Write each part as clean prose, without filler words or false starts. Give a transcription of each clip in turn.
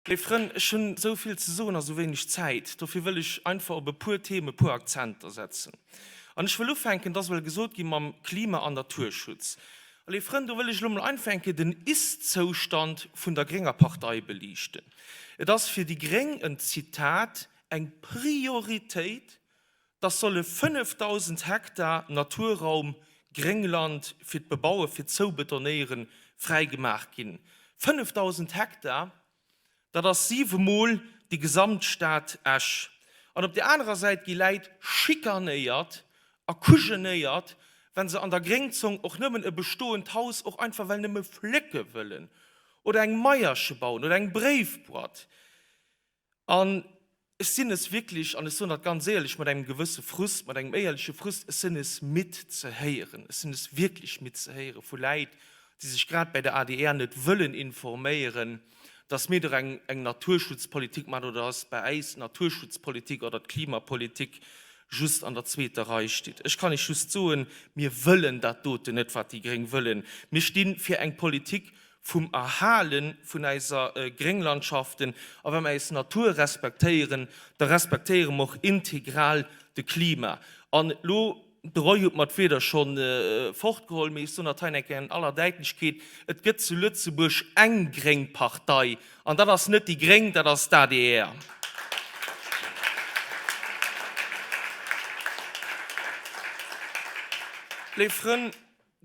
Léif Frënn, ech hunn esou vill ze soen a sou wéineg Zäit. Dofir wëll ech einfach op e puer Themen, e puer Akzenter setzen. An ech wëll ufänken, et ass ewell gesot ginn, mam Klima an Naturschutz. A léif Frënn, do wëll ech elo mol einfach eng Kéier den Ist-Zoustand vun der grénger Partei beliichten. Et ass fir déi gréng, en Zitat, eng Prioritéit, dass solle 5.000 Hektar Naturraum, Gréngland fir d'Bebaue fir d'Zoubetonéiere fräi gemaach ginn. 5.000 Hektar, dat ass siwemol déi gesamt Stad Esch. An op där anerer Säit gi Läit schikanéiert a kujenéiert, wa se an der Gréngzong och nëmmen e bestoend Haus och einfach well nëmme flécke wëllen oder eng Maierche bauen oder eng Bréifboîte. An ech sinn es wierklech, an ech soen dat ganz éierlech, mat engem gewësse Frust, mat engem éierleche Frust, ech sinn es midd ze héieren, ech sinn es wierklech midd ze héiere vu Läit, déi sech grad bäi der adr net wëllen informéieren, dass mir dach eng eng Naturschutzpolitik maachen oder dass bei äis d'Naturschutzpolitik oder d'Klimapolitik just an der zweeter Rei steet. Ech kann Iech just soen, Mir wëllen dat doten net, wat déi gréng wëllen. Mir sti fir eng Politik vum Erhale vun eiser Grénglandschaften, a wa mer eis Natur respektéieren, da respektéiere mer och integral de Klima. An elo, de Roy huet mer d'Wierder scho fortgeholl, mee ech soen dat hei eng Kéier an aller Däitlechkeet, Et gëtt zu Lëtzebuerg eng gréng Partei, an dat ass net déi gréng, dat ass d'ADR. Léif Frënn,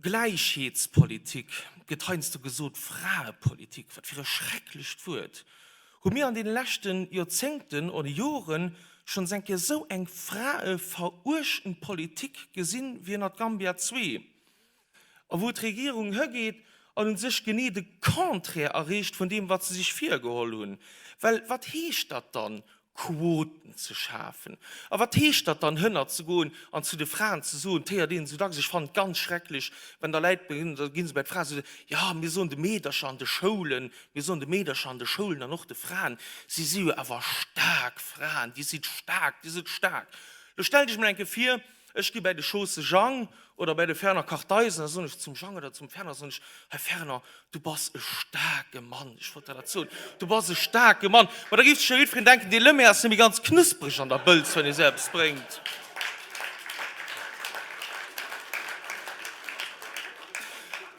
Gläichheetspolitik gëtt heiansdo gesot, Fraepolitik, wat fir e schrecklecht Wuert! Hu mir an deene leschte Joerzéngten oder Jore schonns eng Kéier esou eng fraeveruechtend Politik gesinn wéi ënnert Gambia ii, a wou d'Regierung hëgeet an u sech genee de Contraire erreecht vun deem, wat se sech virgeholl hunn? Well wat heescht dat dann, Quoten ze schafen. A wat heescht dat dann, hënner ze goen an zu de Fraen ze soen, 't héiert een esou dacks, ech fannen et ganz schrecklech, wenn da Läit beginnen, da gi se bei d'Fraen, se soen, jo, mir soen de Meedercher an de Schoulen, mir soen de Meedercher an de Schoulen an och de Fraen, si si jo awer staark Fraen, déi si staark, déi si staark. Lo stell dech mol eng Kéier vir, ech gi bäi de Chausse Jang Oder bäi de Fernand Kartheiser, da soen ech zum Jang oder zum Fernand, soen ech, Här Fernand, du bass e staarke Mann. Ech wollt der dat soen, du bass e staarke Mann. Ma da géif sech jo jiddwereen denken, dee Lemaire ass nëmme ganz knuspereg an der Bëlz, wann hie sou eppes bréngt.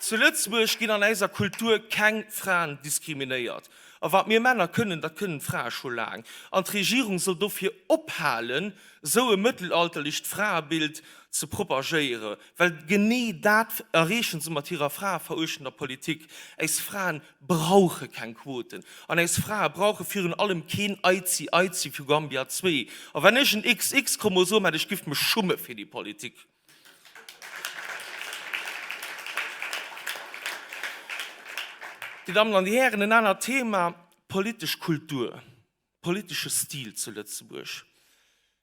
Zu Lëtzebuerg ginn an äiser Kultur keng Fraen diskriminéiert. A wat mir Männer kënnen, dat kënnen d'Frae scho laang. An d'Regierung soll dofir ophalen, esou e mëttelalterlicht Fraebild ze propagéiere, well genee dat erreechen se mat hirer fraeveruechtender Politik. Äis Fraen brauche keng Quoten an äis Frae brauche virun allem keen Eizi Eizi vu Gambia 2. A wenn ech en XX-Chromosom hätt, ech giff mech schumme fir déi Politik. Dir Dammen an Dir Hären, en anert Thema, politesch Kultur. Politesche Stil zu Lëtzebuerg,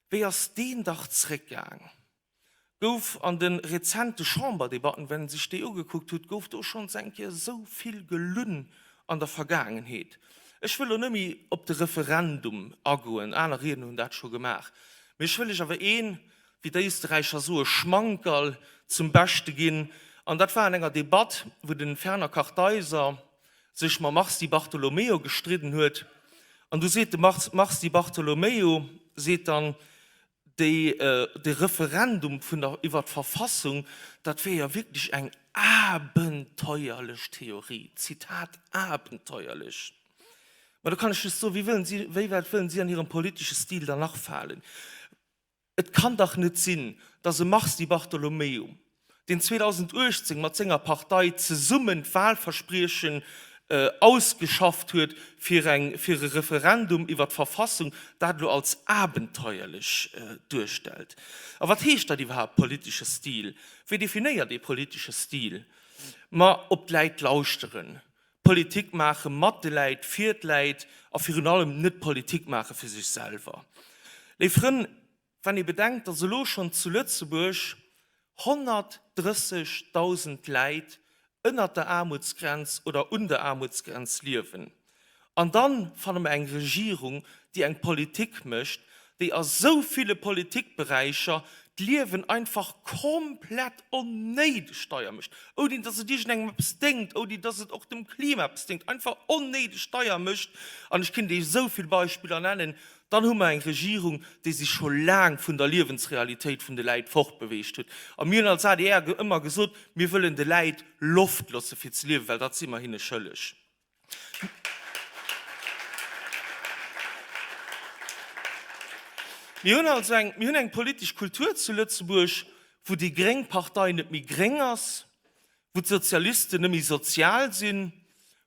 wéi ass deen dach zréckgaang? Gouf an de rezente Chamberdebatten, wenn een sech déi ugekuckt hutt, gouf do schonns eng Kéier esou vill gelunn an der Vergaangenheet. Ech wëll elo net méi op de Referendum agoen, aner Riedner hunn dat scho gemaach, mee ech wëll lech awer een, wéi d'Éisterräicher soe, Schmankerl zum Beschte ginn, an dat war an enger Debatt, wou de Fernand Kartheiser sech mam Mars Di Bartolomeo gestridden huet, an du seet de Mars Di Bartolomeo seet dann, déi, de Referendum vun der, iwwer d'Verfassung, dat wier jo wierklech eng abenteuerlech Theorie, Zitat, abenteuerlech. Ma do kann ech just soen, wéi wëllen si, wéi wäit wëllen si an hirem politesche Stil dann nach falen? Et kann dach net sinn, datt e Mars Di Bartolomeo, deen 2018 mat senger Partei zesummen d'Wahlverspriechen ausgeschafft huet fir eng fir e Referendum iwwer d'Verfassung, dat elo als abenteuerlech duerstellt. A wat heescht dat iwwerhaapt, politesche Stil? Wéi definéiert ee politesche Stil? Ma op d'Läit lauschteren, Politik maache mat de Läit, fir d'Läit a virun allem net Politik maache fir sech selwer. Léif Frënn, wann ee bedenkt, datt elo schonn zu Lëtzebuerg 130.000 Läit ënnert der Aarmutsgrenz oder un der Aarmutsgrenz liewen, an dann fanne mer eng Regierung, déi eng Politik mécht, déi a sou ville Politikberäicher d'Liewen einfach komplett onnéideg deier mécht, ouni datt et iergendengem eppes déngt, ouni datt et och dem Klima eppes déngt, einfach onnéideg deier mécht, an ech kéint Iech esou vill Beispiller nennen, dann hu mer eng Regierung, déi sech scho laang vun der Liewensrealitéit vun de Läit fortbeweegt huet. A mir hunn als adr ëmmer gesot, mir wëllen de Läit Loft loosse fir ze liewen, well dat si mer hinne schëlleg. Mir hunn also eng, mir hunn eng politesch Kultur zu Lëtzebuerg, wou déi gréng Partei net méi gréng ass, wou d'Sozialisten net méi sozial sinn,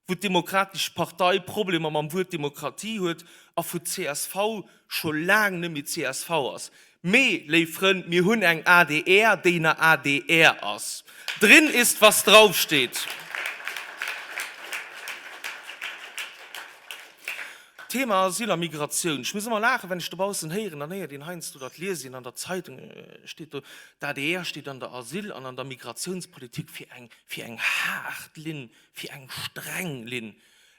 wou d'Demokratesch Partei Problemer mam Wuert Demokratie huet a wou d'CSV scho laang net méi csv ass. Mee, léif Frënn, mir hunn eng adr, déi na adr ass. Drin ist, was draufsteht. Thema Asyl a Migratioun. Ech muss ëmmer laachen, wenn ech dobaussen héieren, dann héiert een heiansdo, dat liest een an der Zeitung, steet do, d'ADR steet an der Asyl an an der Migratiounspolitik fir eng, fir eng haart Linn, fir eng streng Linn.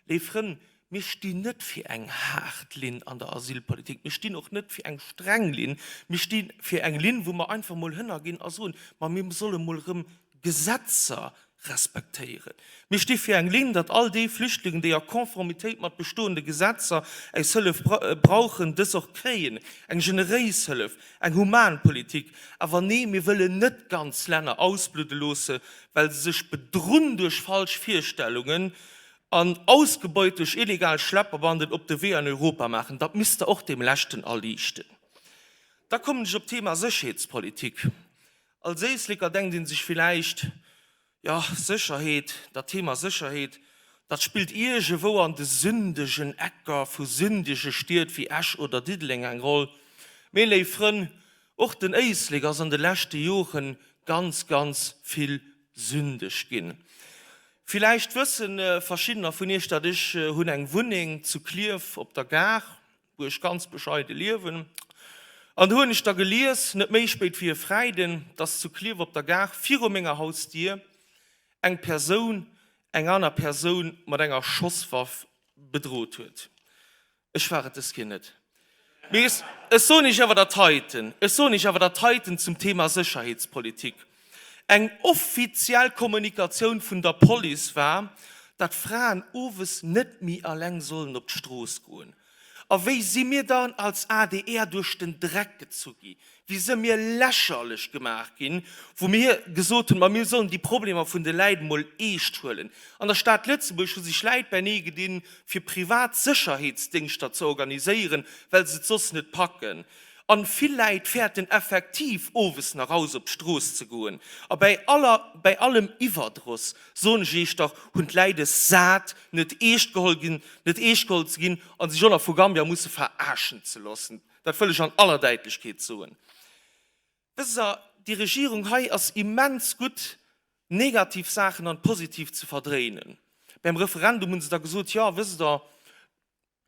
Léif Frënn, mir stinn net fir eng haart Linn an der Asylpolitik, mir stinn och net fir eng streng Linn, mir sti fir eng Linn, wou mer einfach emol hënnerginn a soen, ma mir solle mol erëm Gesetzer respektéieren. Mir sti fir eng Linn, datt all déi Flüchtlingen, déi a Konformitéit mat bestoende Gesetzer eis Hëllef brauchen, dës och kréien. Eng generéis Hëllef, eng human Politik. Awer nee, mir wëllen net ganz Länner ausbludde loosse, well se sech bedrunn duerch falsch Virstellungen an ausgebeut duerch illegal Schlepperbanden op de Wee an Europa maachen. Dat misst Der och deem Leschten erliichten. Da kommen ech op d'Thema Sécherheetspolitik. Als Éisleker denkt een sech villäicht, jo, Sécherheet, dat Thema Sécherheet, dat spillt iergewou an de sündegen Ecker vu sündege Stied wéi Esch oder Diddeleng eng Roll. Mee, léif Frënn, och den Éislek ass an de leschte Jore ganz, ganz vill sündeg ginn. Villäicht wësse verschiddener vun iech, datt ech hunn eng Wunneng zu Klierf op der Gare. wou ech ganz bescheide liewen, an do hunn ech da gelies, net méi spéit wéi e Fräiden, dass zu Klierf op der Gare viru menger Hausdier eng Persoun eng aner Persoun mat enger Schosswaff bedrot huet. Ech war et dës Kéier net. Mee ech soen Iech awer dat heiten, ech soen Iech awer dat heiten zum Thema Sécherheetspolitik, Eng offiziell Kommunikatioun vun der Police war, datt Fraen owes net méi alleng sollen op d'Strooss goen. A wéi si mir dann als adr duerch den Dreck gezu gi, wéi se mir lächerlech gemaach ginn, wou mir gesot hunn, ma mir sollen déi Problemer vun de Läit emol eescht huelen. An der Stad Lëtzebuerg hu sech Läit beinee gedinn, fir privat Sécherheetsdéngschter ze organiséieren, well se et soss net packen. An vill Läit fäerten effektiv owes nach raus op d'Strooss ze goen. A bäi aller, bäi allem Iwwerdross, soen ech iech dach, hunn d'Läit es sat, net eescht geholl ginn, net eescht geholl ze ginn a sech och nach vu Gambia musse veraaschen ze loossen. Dat wëll ech an aller Däitlechkeet soen. Wësst Der, déi Regierung hei ass immens gutt, negativ Saachen an positiv ze verdréinen. Beim Referendum hu se da gesot, jo, wësst Der,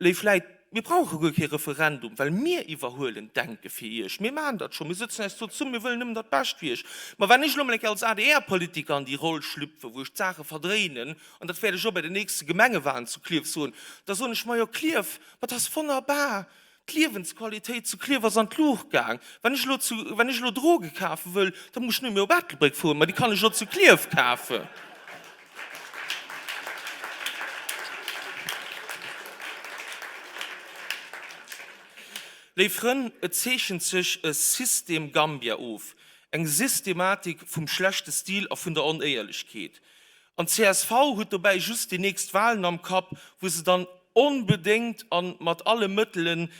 Léif Läit, mir brauche guer kee Referendum, well mir iwwerhuelen d'Denke fir Iech. Mir maachen dat scho, mir sëtzen äis do zesummen, mir wëllen nëmmen dat Bescht fir Iech. Ma wenn ech elo mol eng Kéier als ADR-Politiker an déi Roll schlüpfen, wou ech d'Saache verdréinen, an dat wäert ech och bei den nächste Gemengewahlen zu Klierf soen, da soen ech, Majo Klierf, ma dat ass wonnerbar, D'Liewensqualitéit zu Klierf ass an d'Luucht gaang. Wann ech elo zu, wann ech elo Droge kafe wëll, da muss ech net méi op Ettelbréck fueren, ma déi kann ech och zu Klierf kafen. Léif Frënn, et zeechent sech e System Gambia of, eng Systematik vum schlechte Stil a vun der Onéierlechkeet. An csv huet dobäi just déi nächst Wahlen am Kapp, wou se dann onbedéngt a mat alle Mëttele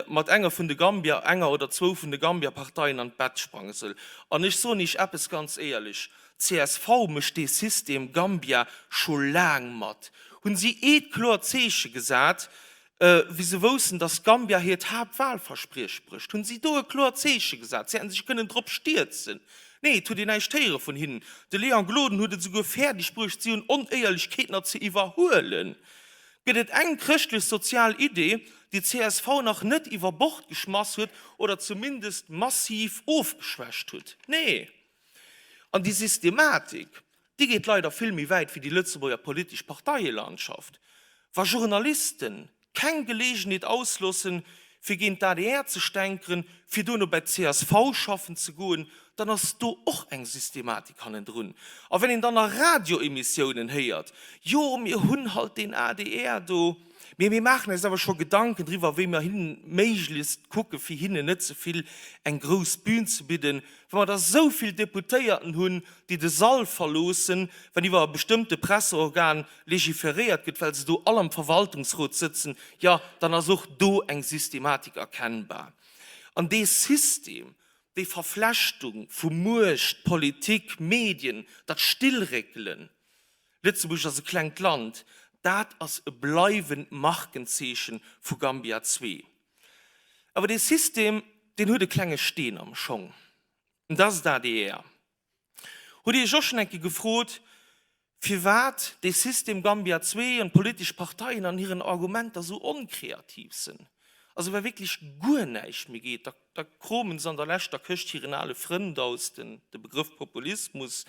mat enger vun de Gambia, enger oder zwou vun de Gambia-Parteien an d'Bett sprange soll. An ech soen Iech eppes ganz éierlech, csv mécht dee System Gambia scho laang mat. Hunn si eet kloert Zeeche gesat, Wéi se woussten, datt Gambia hiert Haaptwahlversprieche brécht, hunn si do e kloert Zeeche gesat. Si hätten sech kënnen drop stierzen. Nee, et huet een näischt héiere vun hinnen. De Léon Gloden huet et esouguer fäerdeg bruecht, si un Onéierlechkeet nach ze iwwerhuelen. Gëtt et eng chrëschtlech-sozial Idee, déi csv nach net iwwer Bord geschmass huet oder zumindest massiv ofgeschwächt huet? Nee. An déi Systematik, Déi geet leider vill méi wäit wéi déi Lëtzebuerger politesch Parteielandschaft. Wa Journalisten keng Geleegenheet ausloossen, fir géint d'ADR ze stänkeren, fir duerno bei d'CSV schaffen ze goen, dann ass do och eng Systematik hannendrun. A wenn een dann a Radioemissiounen héiert, jo mir hunn halt deen adr do, mee mir maachen eis awer scho Gedanken driwwer, wéi mer hinnen méiglechst kucke fir hinnen net ze vill eng grouss Bühn ze bidden, wa mer da sou vill Deputéierten hunn, déi de Sall verloossen, wann iwwer e bestëmmte Presseorgan legiferéiert gëtt, well se do all am Verwaltungsrot sëtzen, jo, dann ass och do eng Systematik erkennbar. An dee System, déi Verflechtung vu Muecht, Politik, Medien, dat Stillréckelen, Lëtzebuerg ass e klengt Land, dat ass e bleiwend Markenzeechen vu Gambia ii. Awer dee System, deen huet e klenge Steen am Schong, an dat ass d'ADR. Hutt Dir Iech och schonn eng Kéier gefrot, firwat dee System Gambia ii an d'politesch Parteien an hiren Argumenter esou onkreativ sinn? Also wa wierklech guer näischt méi geet, da da kromen se an der leschter Këscht hiren ale Frënd aus, den de Begrëff Populismus,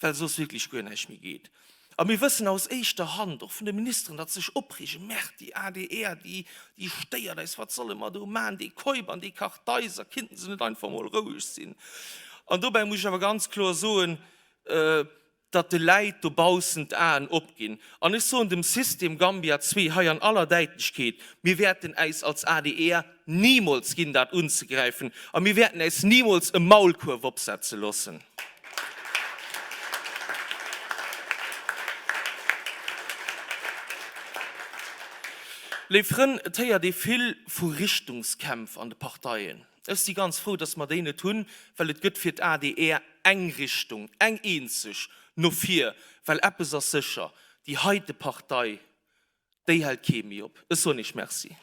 well soss wierklech guer näischt méi geet. A mir wëssen aus éischter Hand, och vun de Ministeren, datt se sech opreegen, Merde, déi adr, déi, déi stéiert eis, wat solle mer do maachen, dee Keup an dee Kartheiser, kinnten se net einfach emol roueg sinn? An dobäi muss ech awer ganz kloer soen, datt de Läit dobaussen d'Aen opginn. An ech soen dem System Gambia ii hei an aller Däitlechkeet, Mir wäerten äis als adr nimools ginn, dat unzegräifen, a mir wäerten äis nimools e Maulkuerf opsetze loossen. Léif Frënn, et héiert ee vill vu Richtungskämpf an de Parteien. Ech si ganz frou, datt mer déi net hunn, well et gëtt fir d'ADR eng Richtung, eng eenzeg, no vir, well eppes ass sécher, déi heite Partei, déi hält kee méi op. Ech soen Iech Merci.